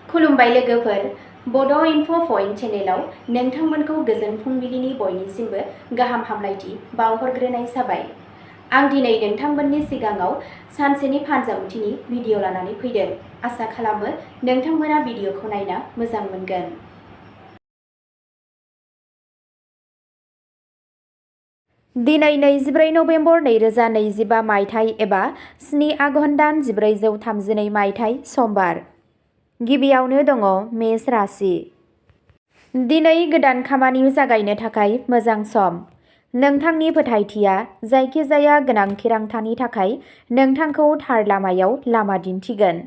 खुलुमबाय लोगोफोर, बड' इनफ' पइन्ट चेनेलाव नोंथांमोनखौ गोजोन फुंबिलिनि बयनिसिमबो गाहाम हामलायथि बावहरग्रोनाय जाबाय। आं दिनै नोंथांमोननि सिगाङाव सानसेनि फानजामुथिनि भिडिअ लानानै फैदों। आसा खालामो नोंथांमोना भिडिअखौ नायना मोजां मोनगोन। दिनै 24 नबेम्बर 2025 मायथाइ एबा 7 आघन दान 1432 मायथाइ समबार। गिबियावनो दङ मेष राशि। दिनै गोदान खामानि जागायनो थाखाय मोजां सम। नोंथांनि फोथायथिया जायखिजाया गोनां थिरांथानि थाखाय नोंथांखौ थार लामायाव लामा दिन्थिगोन।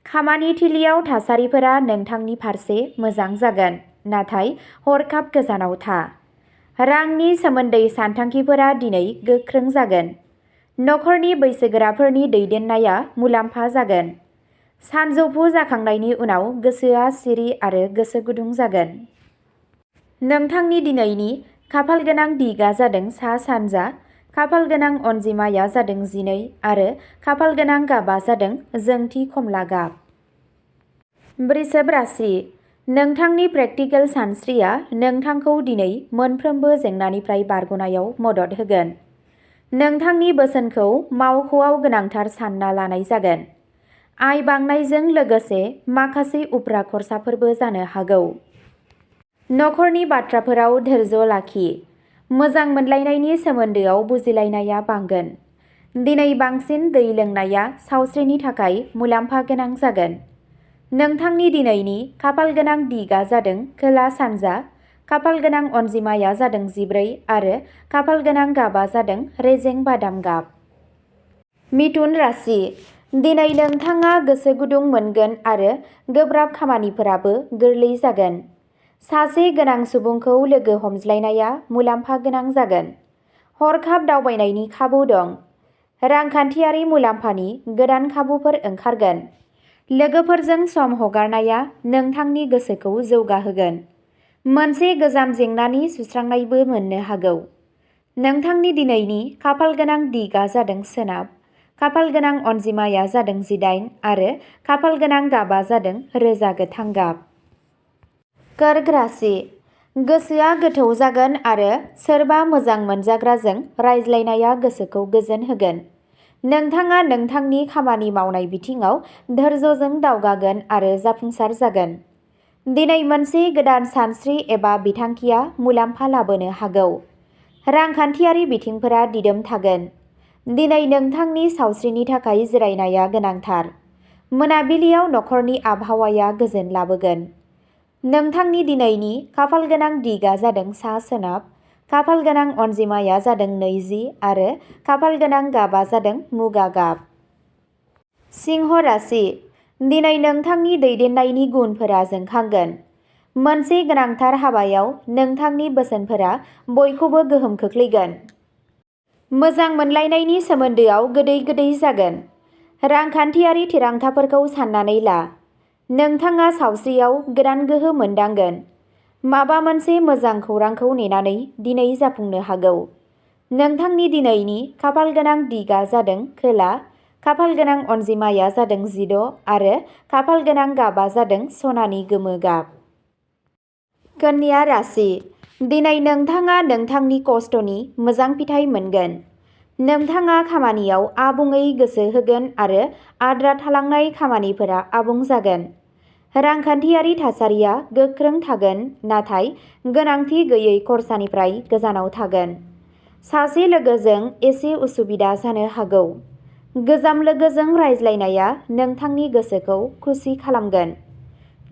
खामानि थिलियाव थासारिफोरा नोंथांनि फारसे मोजां जागोन, नाथाय हरखाब गोजानाव था। रांनि सोमोन्दै सानथांखिफोरा दिनै गोख्रों जागोन। नखरनि बैसोगोराफोरनि दैदेननाया मुलाम्फा जागोन। सानजौफु जाखांनायनि उनाव गोसोआ सिरि आरो गोसो गुदुं जागोन। नोंथांनि दिनैनि खाफालगोनां दिगा जादों सा-सानजा, खाफालगोनां अनजिमाया जादों 12 आरो खाफालगोनां गाबा जादों जोंथि खमला गाब। वृषभ राशि। नोंथांनि प्रेक्टिकेल सानस्रिया नोंथांखौ दिनै मोनफ्रोमबो जेंनानिफ्राय बारग'नायाव मदद होगोन। नोंथांनि बोसोनखौ मावख'आव गोनांथार सानना लानाय जागोन। आय बांनायजों लोगोसे माखासे उफ्रा खरसाफोरबो जानो हागौ। नखरनि बाथ्राफोराव धैर्य लाखि। मोजां मोनलायनायनि सोमोन्दोआव बुजिलायनाया बांगोन। दिनै बांसिन दै लोंनाया सावस्रिनि थाखाय मुलाम्फा गोनां जागोन। नोंथांनि दिनैनि खाफालगोनां दिगा जादों खोला-सानजा, खाफालगोनां अनजिमाया जादों 14 आरो खाफालगोनां गाबा जादों रेजें बादाम गाब। मिथुन राशि। दिनै नोंथाङा गोसो गुदुं मोनगोन आरो गोब्राब खामानिफोराबो गोरलै जागोन। सासे गोनां सुबुंखौ लोगो हमज्लायनाया मुलाम्फा गोनां जागोन। हरखाब दावबायनायनि खाबु दं। रांखान्थियारि मुलाम्फानि गोदान खाबुफोर ओंखारगोन। लोगोफोरजों सम हगारनाया नोंथांनि गोसोखौ जौगाहोगोन। मोनसे गोजाम जेंनानि सुस्रांनायबो मोननो हागौ। नोंथांनि दिनैनि खाफालगोनां दिगा जादों सोनाब, खाफालगोनां अनजिमाया जादों 18 आरो खाफालगोनां गाबा जादों रोजा गोथां गाब। कर्क राशि। गोसोआ गोथौ जागोन आरो सोरबा मोजां मोनजाग्राजों रायज्लायनाया गोसोखौ गोजोन होगोन। नोंथाङा नोंथांनि खामानि मावनाय बिथिङाव धैर्यजों दावगागोन आरो जाफुंसार जागोन। दिनै मोनसे गोदान सानस्रि एबा बिथांखिया मुलाम्फा लाबोनो हागौ। रांखान्थियारि बिथिंफोरा दिदोम थागोन। दिनै नोंथांनि सावस्रिनि थाखाय जिरायनाया गोनांथार। मोनाबिलियाव नखरनि आबहावाया गोजोन लाबोगोन। नोंथांनि दिनैनि खाफालगोनां दिगा जादों सा-सोनाब, खाफालगोनां अनजिमाया जादों 20 आरो खाफालगोनां गाबा जादों मुगा गाब। सिंह राशि। दिनै नोंथांनि दैदेननायनि गुनफोरा जोंखांगोन। मोनसे गोनांथार हाबायाव नोंथांनि बोसोनफोरा बयखौबो गोहोम खोख्लैगोन। मोजां मोनलायनायनि सोमोन्दोआव गोदै-गोदै जागोन। रांखान्थियारि थिरांथाफोरखौ साननानै ला। नोंथाङा सावस्रियाव गोदान गोहो मोनदांगोन। माबा मोनसे मोजां खौरांखौ नेनानै दिनै जाफुंनो हागौ। नोंथांनि दिनैनि खाफालगोनां दिगा जादों खोला, खाफालगोनां अनजिमाया जादों 16 आरो खाफालगोनां गाबा जादों सनानि गोमो गाब। कन्या राशि। दिनै नोंथाङा नोंथांनि खस्थ'नि मोजां फिथाइ मोनगोन। नोंथाङा खामानियाव आबुङै गोसो होगोन आरो आद्रा थालांनाय खामानिफोरा आबुं जागोन। रांखान्थियारि थासारिया गोख्रों थागोन, नाथाय गोनांथि गैयै खरसानिफ्राय गोजानाव थागोन। सासे लोगोजों एसे उसुबिदा जानो हागौ। गोजाम लोगोजों रायज्लायनाया नोंथांनि गोसोखौ खुसि खालामगोन।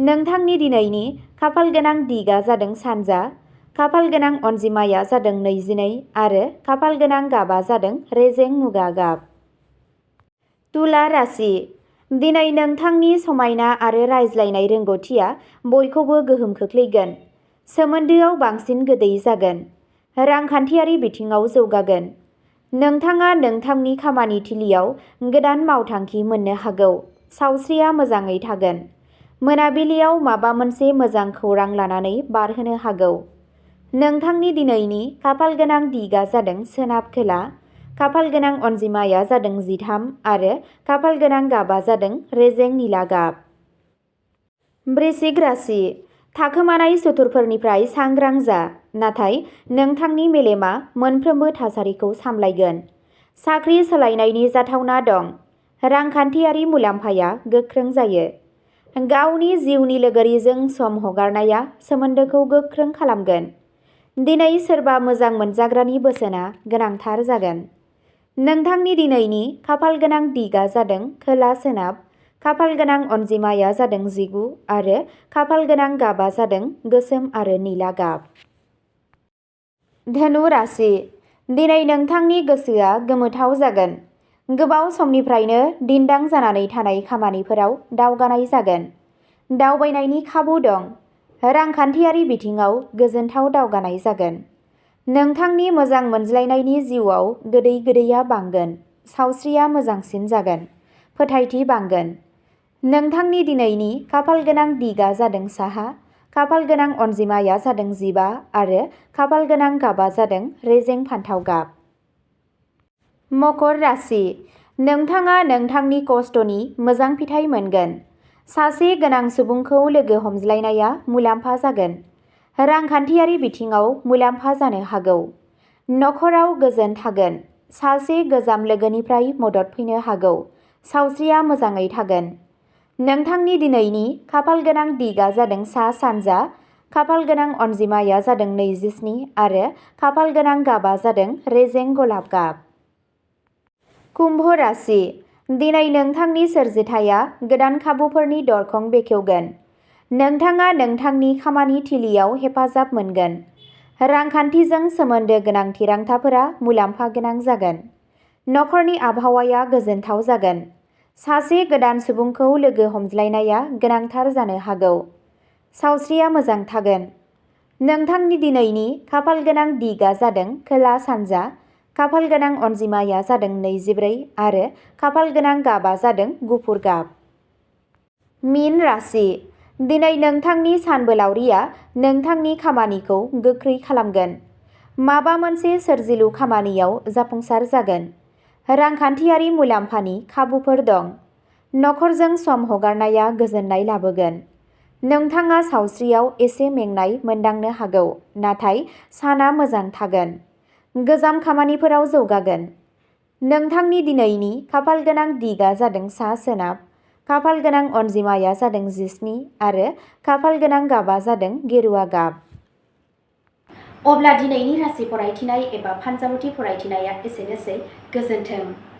नोंथांनि दिनैनि खाफालगोनां दिगा जादों सानजा, खाफालगोनां अनजिमाया जादों 22 आरो खाफालगोनां गाबा जादों रेजें मुगा गाब। तुला राशि। दिनै नोंथांनि समायना आरो रायज्लायनाय रोंग'थिया बयखौबो गोहोम खोख्लैगोन। सोमोन्दोआव बांसिन गोदै जागोन। रांखान्थियारि बिथिङाव जौगागोन। नोंथाङा नोंथांनि खामानि थिलियाव गोदान मावथांखि मोननो हागौ। सावस्रिया मोजाङै थागोन। मोनाबिलियाव माबा मोनसे मोजां खौरां लानानै बारहोनो हागौ। नोंथांनि दिनैनि खाफालगोनां दिगा जादों सोनाब-खोला, खाफालगोनां अनजिमाया जादों 13 आरो खाफालगोनां गाबा जादों रेजें निला गाब। वृश्चिक राशि थाखोमानाय सुथुरफोरनिफ्राय सांग्रां जा, नाथाय नोंथांनि मेलेमा मोनफ्रोमबो थासारिखौ सामलायगोन। साख्रि सोलायनायनि जाथावना दं। रांखान्थियारि मुलाम्फाया गोख्रों जायो। गावनि जिउनि लोगोरिजों सम हगारनाया सोमोन्दोखौ गोख्रों खालामगोन। दिनै सोरबा मोजां मोनजाग्रानि बोसोना गोनांथार जागोन। नोंथांनि दिनैनि खाफालगोनां दिगा जादों खोला सोनाब, खाफालगोनां अनजिमाया जादों 19 आरो खाफालगोनां गाबा जादों गोसोम आरो निला गाब। धनु राशि दिनै नोंथांनि गोसोआ गोमोथाव जागोन। गोबाव समनिफ्रायनो दिन्दां जानानै थानाय खामानिफोराव दावगानाय जागोन। दावबायनायनि खाबु दं। रांखान्थियारि बिथिङाव गोजोनथाव दावगानाय जागोन। नोंथांनि मोजां मोनज्लायनायनि जिउआव गोदै गोदैया बांगोन। सावस्रिया मोजांसिन जागोन। फोथायथि बांगोन। नोंथांनि दिनैनि खाफालगोनां दिगा जादों साहा, खाफालगोनां अनजिमाया जादों 15 आरो खाफालगोनां गाबा जादों रेजें फान्थाव गाब। मकर राशि नोंथाङा नोंथांनि खस्थ'नि मोजां फिथाइ मोनगोन। सासे गोनां सुबुंखौ लोगो हमज्लायनाया मुलाम्फा जागोन। रांखान्थियारि बिथिङाव मुलाम्फा जानो हागौ। नखराव गोजोन थागोन। सासे गोजाम लोगोनिफ्राय मदद फैनो हागौ। सावस्रिया मोजाङै थागोन। नोंथांनि दिनैनि खाफालगोनां दिगा जादों सा-सानजा, खाफालगोनां अनजिमाया जादों 27 आरो खाफालगोनां गाबा जादों रेजें गलाब गाब। कुम्भ राशि दिनै नोंथांनि सोरजिथाया गोदान खाबुफोरनि दरखं बेखेवगोन। नोंथाङा नोंथांनि खामानि थिलियाव हेफाजाब मोनगोन। रांखान्थिजों सोमोन्दो गोनां थिरांथाफोरा मुलाम्फा गोनां जागोन। नखरनि आबहावाया गोजोनथाव जागोन। सासे गोदान सुबुंखौ लोगो हमज्लायनाया गोनांथार जानो हागौ। सावस्रिया मोजां थागोन। नोंथांनि दिनैनि खाफालगोनां दिगा जादों खोला सानजा, खाफालगोनां अनजिमाया जादों 24 आरो खाफालगोनां गाबा जादों गुफुर गाब। मीन राशि दिनै नोंथांनि सानबोलावरिया नोंथांनि खामानिखौ गोख्रै खालामगोन। माबा मोनसे सोरजिलु खामानियाव जाफुंसार जागोन। रांखान्थियारि मुलाम्फानि खाबुफोर दं। नखरजों सम हगारनाया गोजोननाय लाबोगोन। नोंथाङा सावस्रियाव एसे मेंनाय मोनदांनो हागौ, नाथाय साना मोजां थागोन। गोजाम खामानिफोराव जौगागोन। नोंथांनि दिनैनि खाफालगोनां दिगा जादों सा-सोनाब, खाफालगोनां अनजिमाया जादों 17 आरो खाफालगोनां गाबा जादों गेरुवा गाब। अब्ला दिनैनि राशि फरायथिनाय एबा फानजामुथि फरायथिनाया एसेनोसै। गोजोन्थों।